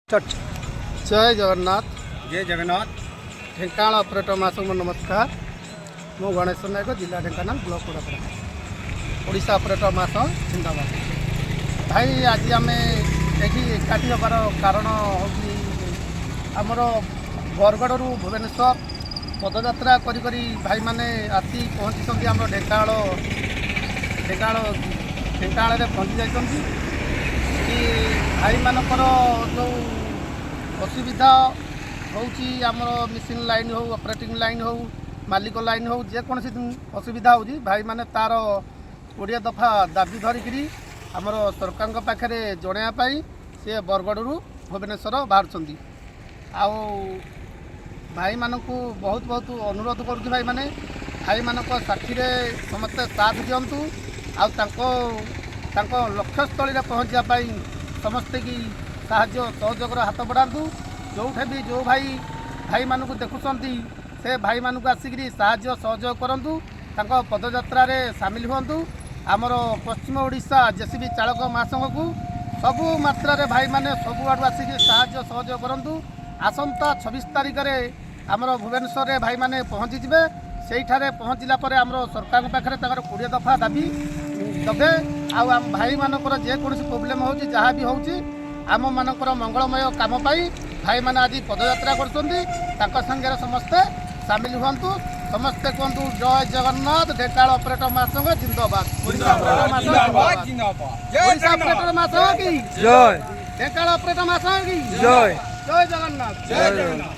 ଜୟ ଜଗନ୍ନାଥ। ଜୟ Jagannath. Dhenkanal operator ମହାସଂଘ ନମସ୍କାର। ମୁଁ ଗଣେଶ ନାୟକ, ଜିଲ୍ଲା ଢେଙ୍କାନାଳ, ବ୍ଲକ କୁଡ଼ାପଡ଼ା। ଓଡ଼ିଶା ଅପରେଟର ମହାସଂଘ ଜିନ୍ଦାବାଦ। ଭାଇ, ଆଜି ଆମେ ଏଠି ଏକାଠି ହେବାର କାରଣ ହେଉଛି, ଆମର ବରଗଡ଼ରୁ ଭୁବନେଶ୍ୱର ପଦଯାତ୍ରା କରି କରି ଭାଇମାନେ ଆସି ପହଞ୍ଚିଛନ୍ତି। ଆମର ଢେଙ୍କାନାଳରେ ପହଞ୍ଚି ଯାଇଛନ୍ତି କି ଭାଇମାନଙ୍କର ଯେଉଁ ଅସୁବିଧା ହେଉଛି, ଆମର ମେସିନ୍ ଲାଇନ୍ ହେଉ, ଅପରେଟିଂ ଲାଇନ୍ ହେଉ, ମାଲିକ ଲାଇନ୍ ହେଉ, ଯେକୌଣସି ଅସୁବିଧା ହେଉଛି, ଭାଇମାନେ ତା'ର 20 ଦଫା ଦାବି ଧରିକିରି ଆମର ସରକାରଙ୍କ ପାଖରେ ଜଣାଇବା ପାଇଁ ସେ ବରଗଡ଼ରୁ ଭୁବନେଶ୍ୱର ବାହାରୁଛନ୍ତି। ଆଉ ଭାଇମାନଙ୍କୁ ବହୁତ ବହୁତ ଅନୁରୋଧ କରୁଛି, ଭାଇମାନେ ଭାଇମାନଙ୍କ ସାଥିରେ ସମସ୍ତେ ସାଥ ଦିଅନ୍ତୁ ଆଉ ତାଙ୍କ ତାଙ୍କ ଲକ୍ଷ୍ୟସ୍ଥଳୀରେ ପହଞ୍ଚିବା ପାଇଁ ସମସ୍ତେ କି ସାହାଯ୍ୟ ସହଯୋଗର ହାତ ବଢ଼ାନ୍ତୁ। ଯେଉଁଠି ବି ଯେଉଁ ଭାଇ ଭାଇମାନଙ୍କୁ ଦେଖୁଛନ୍ତି, ସେ ଭାଇମାନଙ୍କୁ ଆସିକିରି ସାହାଯ୍ୟ ସହଯୋଗ କରନ୍ତୁ, ତାଙ୍କ ପଦଯାତ୍ରାରେ ସାମିଲ ହୁଅନ୍ତୁ। ଆମର ପଶ୍ଚିମ ଓଡ଼ିଶା ଜେସିବି ଚାଳକ ମହାସଂଘକୁ ସବୁ ମାତ୍ରାରେ ଭାଇମାନେ ସବୁଆଡ଼ୁ ଆସିକି ସାହାଯ୍ୟ ସହଯୋଗ କରନ୍ତୁ। ଆସନ୍ତା 26 ତାରିଖରେ ଆମର ଭୁବନେଶ୍ୱରରେ ଭାଇମାନେ ପହଞ୍ଚିଯିବେ। ସେଇଠାରେ ପହଞ୍ଚିଲା ପରେ ଆମର ସରକାରଙ୍କ ପାଖରେ ତାଙ୍କର 20 ଦଫା ଦାବି ଦେବେ। ଆଉ ଆମ ଭାଇମାନଙ୍କର ଯେକୌଣସି ପ୍ରୋବ୍ଲେମ୍ ହେଉଛି, ଯାହା ବି ହେଉଛି, ଆମମାନଙ୍କର ମଙ୍ଗଳମୟ କାମ ପାଇଁ ଭାଇମାନେ ଆଜି ପଦଯାତ୍ରା କରୁଛନ୍ତି। ତାଙ୍କ ସାଙ୍ଗରେ ସମସ୍ତେ ସାମିଲ ହୁଅନ୍ତୁ। ସମସ୍ତେ କୁହନ୍ତୁ, ଜୟ ଜଗନ୍ନାଥ। ଢେଙ୍କାନାଳ ଅପରେଟର ମହାସଂଘ ଜିନ୍ଦାବାଦ। ଓଡ଼ିଶା ଅପରେଟର ମହାସଂଘ ଜିନ୍ଦାବାଦ। ଓଡ଼ିଶା ଅପରେଟର ମହାସଂଘ କି ଜୟ। ଢେଙ୍କାନାଳ ଅପରେଟର ମହାସଂଘ କି ଜୟ। ଜୟ ଜଗନ୍ନାଥ। ଜୟ ଜଗନ୍ନାଥ।